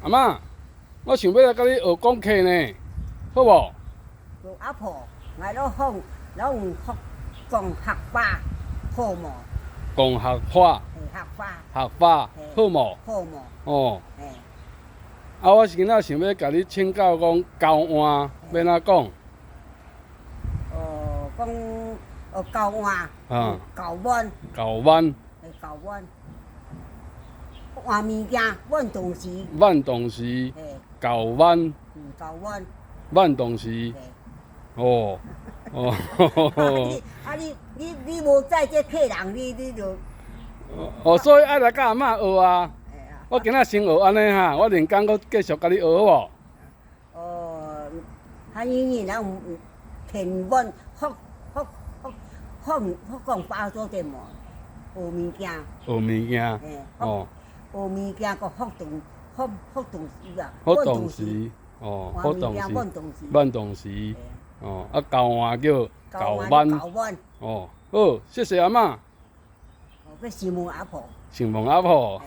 阿嬤，我想欲來佮你學講客呢，好無？阿婆，𠊎攏講，攏有學講客話，好無？講客話。客話。客話，好無？好無？哦。啊，我是今仔想欲共你請教講交換欲按怎講？哦，講哦交換。啊。交換。交換。交換。換物件，換東西。換東西。交換。嗯，交換。換東西。哦。哦。啊你你你無載這客人，你你就。哦，所以愛來佮阿嬤學啊。我今仔先學按呢哈，我另工閣繼續共你學好無？哦，哈你你咱有填滿福福福福福講包做的無？學物件。學物件。哦。學物件閣福動福福動詞啊。福動詞。哦，福動詞。萬動詞。哦，啊，交換叫交換。交換。哦，好，謝謝阿嬤。哦，欲詢問阿婆。詢問阿婆。